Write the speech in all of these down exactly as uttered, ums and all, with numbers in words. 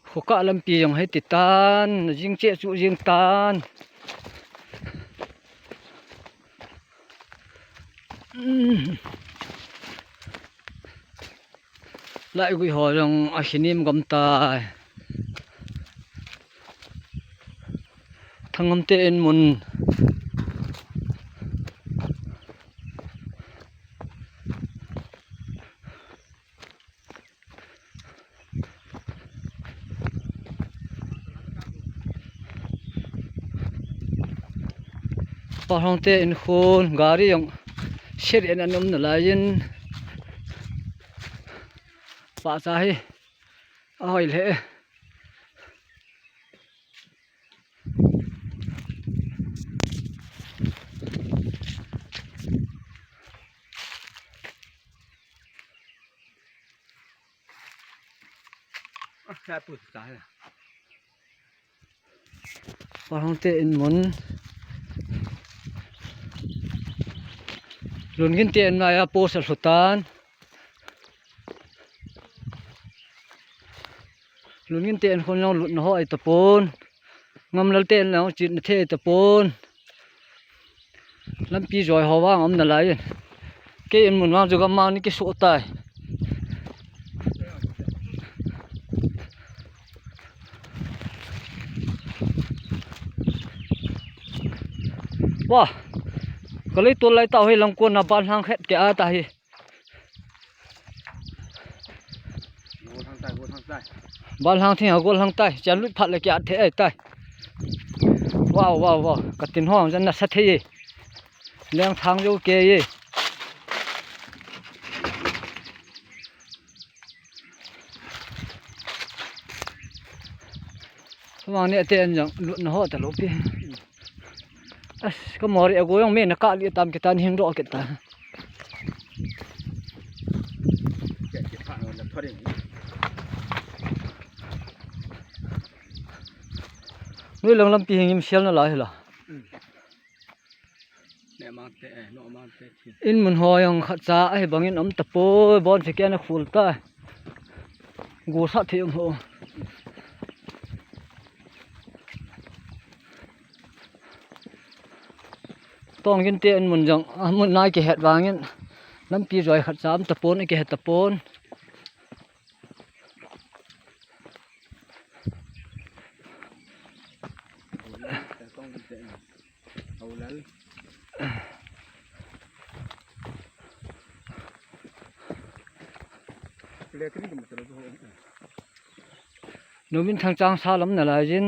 Khokah lampi jong hiti tan, jing che chu jing tan. Laigui ho jong ahi nim gam tai. Thangam te in mun. Pahlong te in khun gari jong seri an an um nalai in. Pahcha hi ahoi le. Pahlong te in mun. Lungin te in maya posa hlutan. Lungin te in khun long lutna ho ai tapon. Ngamlal te in long chitna thei ai tapon. Lampi joi ho vang um nalai. Kei in mun vang chu gam mang ni kisu tai. Wah. Kalei tol lai ta hoi lang kon na ban hang khet ke a ta hi. Gol hang tai, gol hang tai. Bal hang thing a gol hang tai. Chan lut phat le kia the ai tai. Wow, wow, wow. Ka tin hong jan na sa thei. Leng thang jo ke ye. Mang ne te an jang lut na ho ta lo pi. As, ka mori a go jong me na ka li tam kita ni hing ro kita. Nui lang lampi hing im sial na lai la. In mun ho jong khat cha ahi bangin um tapoi, bon se kia na khul ta. Gu sa thei um ho. Tong gin te in mun jong, a, mun nai kihet vangin. Lampi joi khat cha um tapon, kihet tapon. Numin thang chang sa lam na lai jin.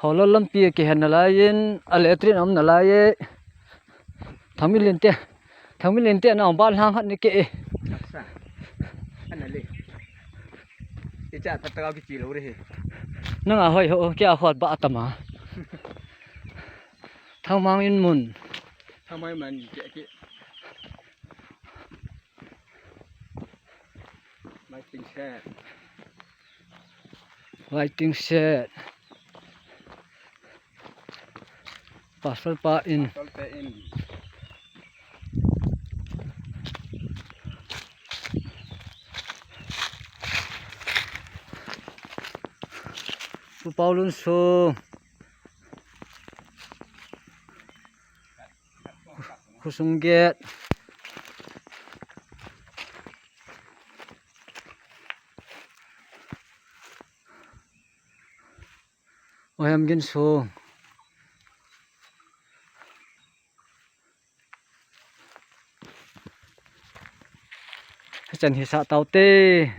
Holo lampi kihen na lai jin. A le trin am na lai e. Thangmin lin te. Thangmin lin te na bal hang hat ni ke e. Sa. Ana le. Icha ta ta ki chi lo re he. Nang a hoi ho, kia hot ba ta ma. Thangmang in mun. Thangmang in mun ke ke. Waiting shed. Waiting shed. Pastor pa in. Pastor pa in. Pu Paulun sung. Khosung gate. Ohem gin sung. Hichan hi sa tau te.